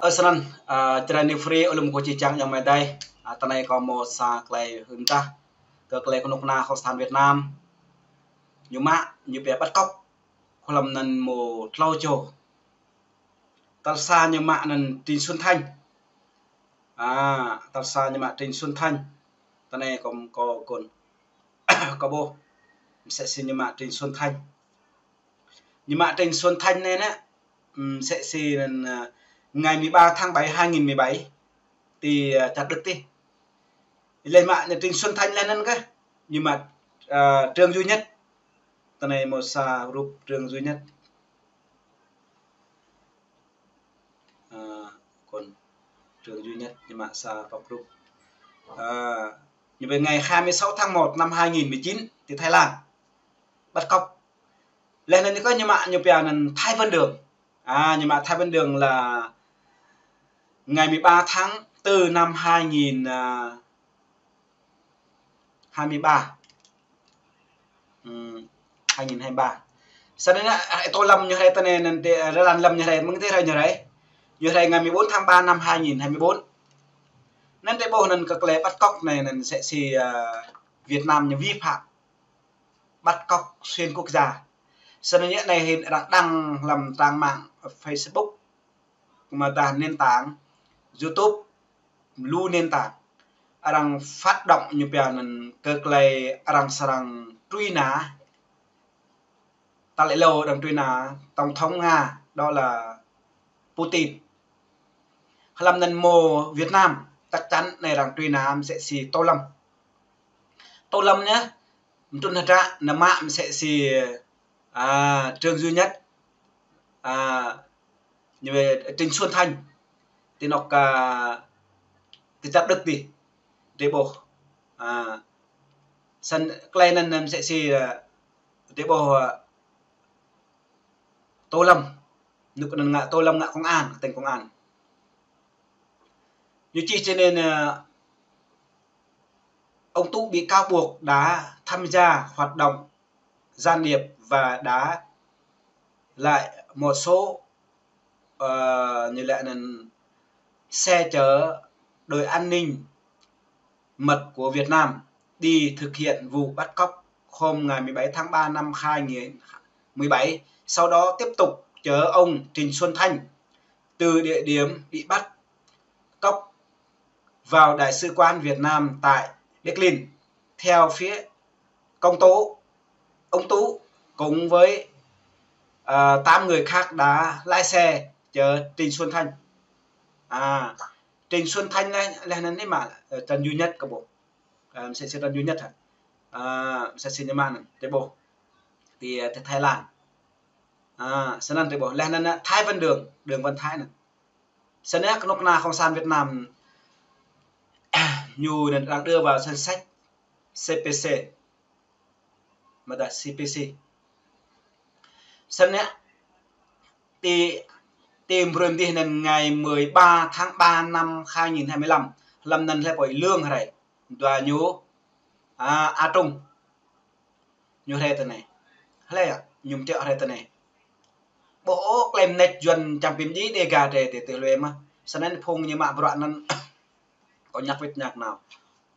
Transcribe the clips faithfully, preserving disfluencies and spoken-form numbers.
Snăn, a, čơrăn ni free ôlum kơ či čang ayŏng amai adơi. A, tơ anai kâo mâo sa tơlơi hưn tah kơ tơlơi kơnuk kơna cộng sản Việt Nam. Ñu mă, ñu pia bắt cóc. Hlăm anăn mâo tlâo čô. Tal sa ñu mă anăn Trịnh Xuân Thanh. A, tal sa ñu mă Trịnh Xuân Thanh. Tơ anai kâo, kâo kŏn, kâo ƀuh. Msĕ si ñu mă Trịnh Xuân Thanh. Ñu mă Trịnh Xuân Thanh anai nă, ừm, msĕ si anăn, a, ngày mười ba tháng bảy hai nghìn mười bảy ti, a, čar Đức ti. Lĕ mă ñu Trịnh Xuân Thanh lĕ anăn kơ, ñu mă, a, Trương Duy Nhất. Tơ anai mâo sa rup Trương Duy Nhất. A, kŏn Trương Duy Nhất ñu mă sa rup rup. A, ñu ƀơi ngày hai mươi sáu tháng một năm hai nghìn mười chín ti Thái Lan. Bắt cóc. Lĕ anăn ñu kơ ñu mă ñu pia anăn Thái Văn Đường. A, ñu mă Thái Văn Đường là ngày mười ba tháng tư năm hai nghìn, à, hai mươi ba. Ừm, hai nghìn hai mươi ba. Snăn anăn, a, tô lăm ñu hrơi tơ anai anăn ti, a, lăn lăm ñu hrơi, mơ̆ng ti hrơi ñu hrơi. Ñu hrơi ngày mười bốn tháng ba năm hai nghìn hai mươi bốn. Anăn drei ƀuh anăn kơ tơlơi bắt cóc anai anăn msĕ si, a, Việt Nam ñu vi phạm bắt cóc xuyên quốc gia. Snăn anai hĭn arăng đăng hlăm trang mạng Facebook, mơdah nền tảng YouTube, lu nền tảng. Arăng phát động ñu pia anăn kơ tơlơi arăng srăng truy nã. Tal êlâo arăng truy nã Tổng thống Nga, đó là Putin. Hlăm anăn mâo Việt Nam, chắc chắn anai arăng truy nã msĕ si tô lăm. Tô lăm anai, mtrŭn hơdră, ñu mă msĕ si, a, Trương Duy Nhất, a, ñu, Trịnh Xuân Thanh, ti anôk, a, ti čar Đức ti, drei ƀuh. A, snăn tơlơi anăn msĕ si, a, drei ƀuh, a, tô lăm, ñu kơ anăn ngă tô lăm ngă công an, tên công an. Ñu čih čơnên, a, ông Tú bị cáo buộc đã tham gia hoạt động gián điệp và đã lại một số, ờ, như là xe chở đội an ninh mật của Việt Nam đi thực hiện vụ bắt cóc hôm ngày mười bảy tháng ba năm hai nghìn mười bảy, sau đó tiếp tục chở ông Trịnh Xuân Thanh từ địa điểm bị bắt cóc vào Đại sứ quán Việt Nam tại Berlin. Theo phía công tố, ông Tú cùng với, ờ, tám người khác đã lái xe chở Trịnh Xuân Thanh. À, Trịnh Xuân Thanh lĕ, lĕ anăn anai mă, ơ, Trần Duy Nhất kơ ƀuh. Ơ, msĕ si Trần Duy Nhất hă. Ơ, msĕ si ñu mă anăn, drei ƀuh. Ti, ơ, ti Thái Lan. Ơ, snăn drei ƀuh. Lĕ anăn, ơ, Thái Văn Đường, Đường Văn Thái anăn. Snăn kơnuk kơna cộng sản Việt Nam ñu anăn đang đưa vào danh sách C P C. Mơdah C P C. Snăn ti, ti mbrơi mdih anăn ngày mười ba tháng ba năm hai nghìn hai mươi lăm. Hlăm anăn hlei pô lương hrơi. Dua ñu, a, A Trung. Ñu hrơi tơ anai. Hlei, ñu mtrĕ hrơi tơ anai. Ƀuh ôh, tơlơi mnêč Yuăn čăm pĭm djai Dega drei ti tơ hlue mơh. Snăn phung ñu mă bruă anăn. Kâo ñăk wĭt ñăk nao.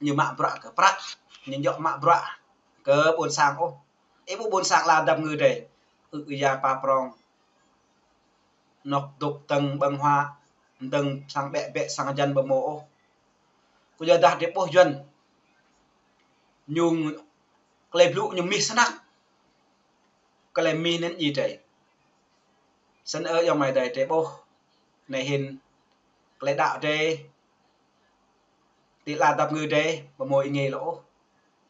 Ñu mă bruă kơ prăk. Ñu djŏ mă bruă kơ ƀuôn sang ôh. Ih ƀuh ƀuôn sang ala dap kơngư drei. Ư, ư ya pa prong. Anôk dôk dơ̆ng ƀơ̆ng huă, dơ̆ng sang ƀĕ ƀĕ sang jăn ƀu mâo ôh. Kyuadah drei ƀuh Yuăn. Ñu tơlơi blŭ ñu mĭn snăk. Tơlơi mĭn anăn djai drei. Snăn ơ ayŏng amai adơi drei ƀuh. Anai hĭn tơlơi đăo drei. Ti ala dap kơngư drei, ƀu mâo êngiê lŏ ôh.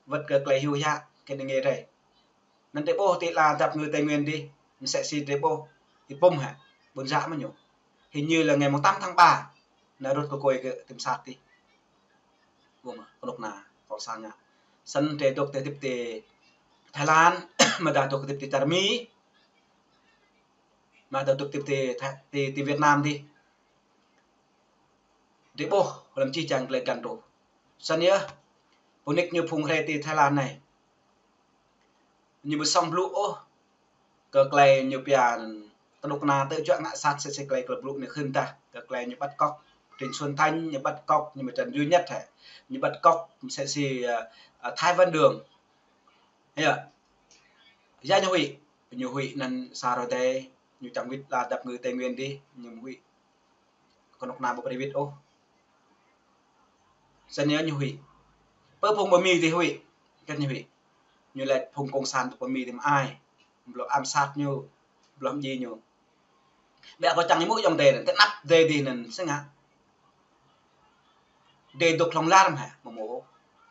Wơ̆t kơ tơlơi hiu hiă, kơ êngiê drei. Anăn drei ƀuh ti ala dap kơngư Tây Nguyên dih, msĕ si drei ƀuh, Y Pum hă, ƀuôn jă mơ̆ ñu. Hình như là ngày mùng tám tháng ba, anăn rŭt kơ kôi kơ ti msat dih. Ƀuh mơ̆, kơnuk kơna, kâo sa ngă. Snăn drei dôk ti hơdip ti Thái Lan, mơdah dôk hơdip ti čar Mi, mơdah dôk hơdip ti, ti, ti Việt Nam dih. Drei ƀuh, hlăm jih jang tơlơi găn truh. Snăn yơh, pơnik ñu phung hrơi ti Thái Lan anai. Ñu ƀu sŏng blŭ ôh, kơ tơlơi ñu pia anăn kơnuk kơna tơ juă ngă sat msĕ si tơlơi kơ blŭ anei hưn tah. Tơlơi ñu bắt cóc Trịnh Xuân Thanh, ñu bắt cóc, ñu mơ̆ Trần Duy Nhất hă. Ñu bắt cóc mơ̆ sĕ si, ơ, ơ, Thái Văn Đường. Hă. Ya ñu huĭ, ñu huĭ anŭn sa rơdêh, ñu čang wĭt la dăp ngư Tây Nguyên dih, ñu huĭ. Kơnuk kơna ƀu brơi wĭt ôh. Săn yơh ñu huĭ. Pơ phung ƀơi Mi dih huĭ, kơ ñu huĭ. Ñu laĭ phung cộng sản tơ ƀơi Mi dih mơai. Blŏ ám sát ñu, blŏ mdjai ñu. Ƀĕ kâo čang ñu mơ̆ ayŏng adơi anŭn, tơ anăp adơi dih anŭn sơngă. Adơi dŏ hlŏng lar mơ̆ hă, mơ̆ mơ̆.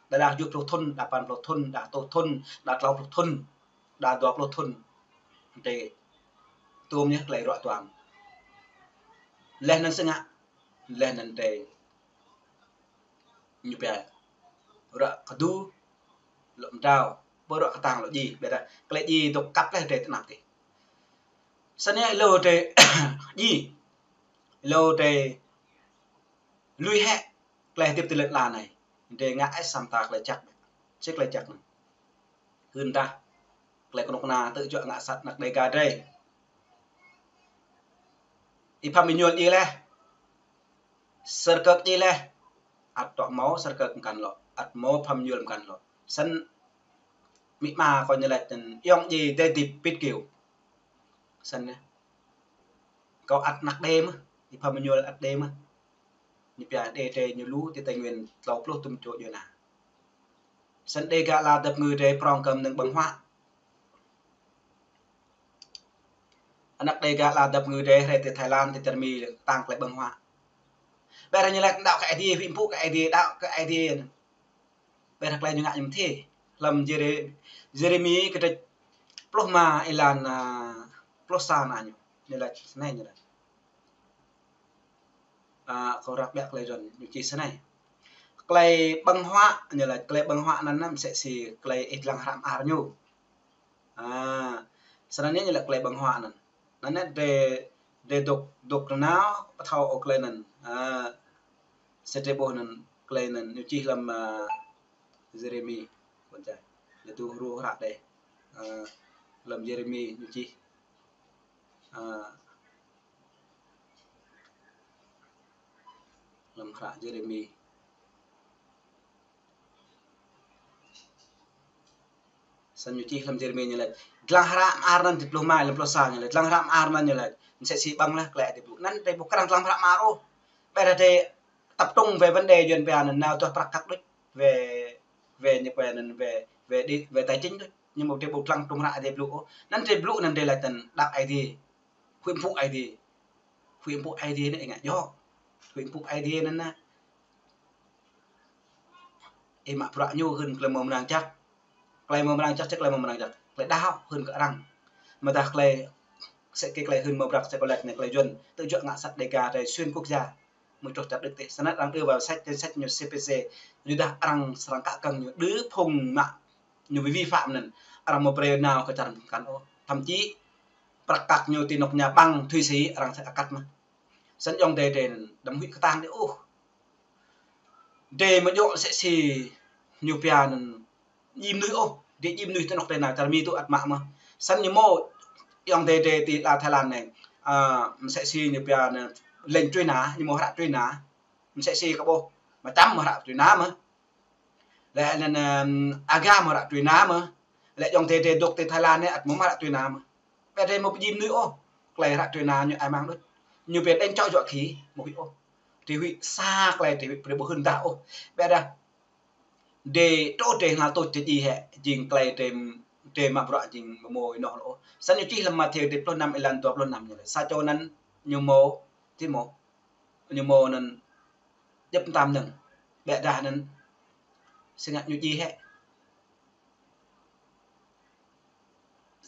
Đa đa juh pluh thŭn, đa păn pluh thŭn, đa rơtuh thŭn, đa klâo pluh thŭn, đa dua pluh thŭn. Adơi tơm ñu tơlơi ruă tuang. Laih anŭn sơngă, laih anŭn adơi ñu pia ruă kơdu, lŏ mơdrao, ƀu ruă kơtang lŏ djai, ƀĕ dah, tơlơi djai dŏ kăp laih adơi tơ anăp dih. Săn yơh hlâo adơi djai, hlâo adơi lui hĕ tơlơi hơdip tơ lŏn ala anai. Adơi ngă ĕh samơ̆ ta tơlơi čăk. Sĭt tơlơi čăk anŭn. Hưn dah, tơlơi kơnuk kơna tơjuă ngă sat anăk Dêga adơi. Y Pham Êñuôl djai laih. Sơrkơk djai laih. Ăt dŏ hmâo sơrkơk mơkăn lŏ. Ăt hmâo Pham Êñuôl mơkăn lŏ. Săn amĭ ama kâo ñu laĭ anŭn ayŏng djai adơi hơdip pĭt kơyâo. Săn yơh. Kâo ăt anăk đe mơ̆, Y Pham Êñuôl ăt đe mơ̆. Ñu pia đe adơi ñu lu tơ Tây Nguyên klâo pluh tơm čô djuai ana. Săn Dêga la dăp ngư adơi prŏng kơ mơnơ̆ng ƀơ̆ng huă. Anăk Dêga la dăp ngư adơi hrơi tơ Thái Lan, tơ čar Mi, kơtang tơlơi ƀơ̆ng huă. Ƀĕ dah ñu laĭ đaŏ kơ Aê Diê, huĭ mpŭ kơ Aê Diê, đaŏ kơ Aê Diê. Ƀĕ dah tơlơi ñu ngă ñu mơ̆ thê. Lăm Jêrê-, Jêrêmi kơdrêč pluh rơma êlan, a, pluh sa anai ñu. Ñu laĭ snei ñu laĭ. A, kâo răk ƀĕ tơlơi rŏn ñu čih snei. Tơlơi ƀơ̆ng huă, ñu laĭ tơlơi ƀơ̆ng huă anŭn mơ̆ sĕ si tơlơi ih dlăng hră mơar ñu. A, săn anai ñu laĭ tơlơi ƀơ̆ng huă anŭn. Anŭn adơi, adơi dŏ, dŏ nanao, ƀu thâo ôh tơlơi anŭn. A, sĭt adơi ƀuh anŭn, tơlơi anŭn, ñu čih lăm, a, Jêrêmi, kơ čai. Lĕ tui hruh hră adơi. A, lăm Jêrêmi ñu čih. A, lăm hră Jêrêmi. Săn ñu čih lăm Jêrêmi ñu laĭ. Dlăng hră mơar anŭn tơ pluh rơma, lăm pluh sa ñu laĭ. Dlăng hră mơar anŭn ñu laĭ. Mơ̆ sĕ si ƀơ̆ng laih tơlơi adơi ƀuh. Anŭn adơi ƀu krăn dlăng hră mơar ôh. Ƀĕ dah adơi tập trung về vấn đề Yuan pia anŭn nao tuh prăk kăk đôč về, về ñu pia anŭn về, về đi, về tài chính đôč. Ñu mơ̆ adơi ƀu dlăng tơlơi hră adơi blŭ ôh. Anŭn adơi blŭ anŭn adơi laĭ tơ̆n đaŏ Aê Diê. Huĭ mpŭ Aê Diê. Huĭ mpŭ Aê Diê anai ih ngă djơ̆. Huĭ mpŭ Aê Diê anŭn anai. Ih mă bruă ñu hưn tơlơi mơ̆ mơnang čăk. Tơlơi mơ̆ mơnang čăk, čăk tơlơi mơ̆ mơnang čăk. Tơlơi đaŏ hưn kơ arăng. Mơ̆ dah tơlơi sĕ kơ tơlơi hưn mơ̆ bruă sĕ kơ laĭ anai tơlơi Yuan. Tơjuă ngă sat Dêga adơi xuyên quốc gia. Mơ̆ truh čar Đức tih. Săn anŭn arăng đưa vào danh sách, danh sách ñu C P C. Ñu dah arăng srăng kă kơ̆ng ñu đơ phung mă ñu vi, vi phạm anŭn. Arăng mơ̆ brơi nao kơ čar mơkăn ôh. Thậm chí prăk kăk ñu ti anŏ nhà băng Thụy Sĩ arăng sĕ akăt mơ̆. Săn ayŏng adơi adơi anŭn đăm huĭ kơtang adơi ôh. Adơi mơ̆ djơ̆ sĕ si ñu pia anŭn djai mơnuih ôh. Adơi djai mơnuih ti anŏ adơi nao čar Mi tŭ ăt mă mơ̆. Săn ñu mơ̆ ayŏng adơi adơi ti la Thái Lan anai. A, mơ̆ sĕ si ñu pia anŭn lệnh truy nã, ñu mơ̆ hră truy nã. Mơ̆ sĕ si kơ ƀuh. Mơ̆ čăm mơ̆ hră truy nã mơ̆. Lĕ anŭn, ưm, Aga mơ̆ hră truy nã mơ̆. Lĕ ayŏng adơi adơi dŏ ti Thái Lan anai ăt mơ̆ hră truy nã mơ̆. Ƀĕ adơi mơ̆ pơdjai mơnuih ôh. Tơlơi hră truy nã ñu ai mang đôč. Ñu pia đánh chó dọa khỉ, mơ̆ huĭ ôh. Adơi huĭ sa tơlơi adơi huĭ brơi ƀu hưn dah ôh. Ƀĕ dah. Adơi truh adơi hnal tuč adơi djai hĕ, jing tơlơi adơi, adơi mă bruă jing mơ̆ mơ̆ ênoh ôh. Săn ñu čih lăm Mathiơ adơi pluh năm êlan dua pluh năm ñu laĭ. Sa čô anŭn ñu mơ̆, ti mơ̆. Ñu mơ̆ anŭn djŏp mơtam anŭn. Ƀĕ dah anŭn sơngă ñu djai hĕ.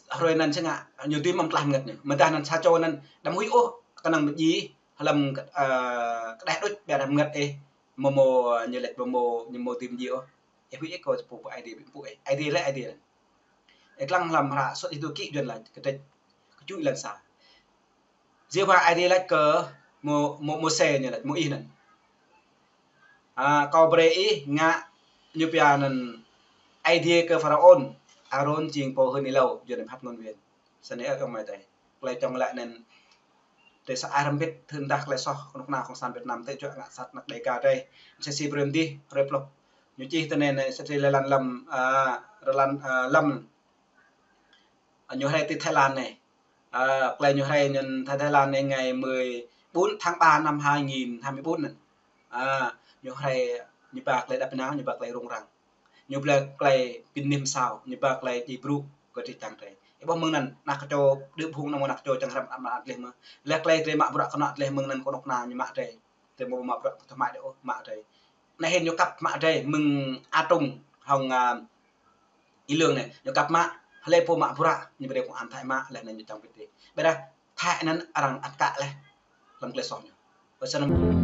Hrơi anŭn sơngă ñu dưi mơ̆ tlaih mơngăt ñu. Mơ̆ dah anŭn sa čô anŭn đăm huĭ ôh kơnơ̆ng mơ̆ djai hlăm, ơ, kơđeh đôč ƀĕ dah mơngăt ih. Mơ̆ mơ̆ ñu laĭ mơ̆ mơ̆ ñu mơ̆ dưi mơ̆ djai ôh. Ih huĭ ih kơ pô pô Aê Diê pô ih. Aê Diê laĭ Aê Diê. Ih dlăng hlăm hră Xuất Ê-đô Ký Yuan laĭ kơdrêč kơčŭ êlan sa. Yêhôwa Aê Diê laĭ kơ Mô-, Mô-, Môsê ñu laĭ, Môis anŭn. A, kâo brơi ih ngă ñu pia anŭn Aê Diê kơ Pharaôn, Arôn jing pô hưn êlâo, Yuan phat ngôn viên. Săn anai ơ ayŏng amai adơi. Tơlơi čŏng laĭ anŭn Tơdah sa ai rơmbit thun dah tơlơi soh kơnuk kơna Cộng sản Việt Nam tơjuă ngă sat năk Đêga drei. Msĕ si brơi mơdih, hrơi pluh. Ñu čih tơ anai anai, sa drơi lĕ lăn lăm, a, rơlan, a, lăm. A, ñu hrơi ti Thái Lan anai. A, tơlơi ñu hrơi anŭn Thái, Thái Lan anai ngày mười bốn tháng ba năm hai nghìn hai mươi bốn anŭn. A, ñu hrơi, ñu ba tơlơi đăp ƀơnang, ñu ba tơlơi rŭng răng. Ñu ba tơlơi pơmĭn mơsao, ñu ba tơlơi djai brŭ kơ drơi čang drei. Ih ƀuh mơ̆ng anŭn, ană kơčô đưm hung, ană kơčô čang răm amra tleh mơ̆. Lĕ tơlơi drei mă bruă kơnuk tleh mơ̆ng anŭn kơnuk kơna ñu mă drei. Drei mơ̆ mă bruă kơnuk mă drei ôh, mă drei. Anai hĭn ñu kăp mă drei, mơ̆ng atông hăng, a, Y Lương anai, ñu kăp mă, hlơi pô mă bruă, ñu brơi kơ công an Thái mă, leh anŭn ñu čang pơtê. Ƀiădah, Thái anŭn arăng ăt kă leh, lăm tơlơi soh ñu. Ƀơi anŭn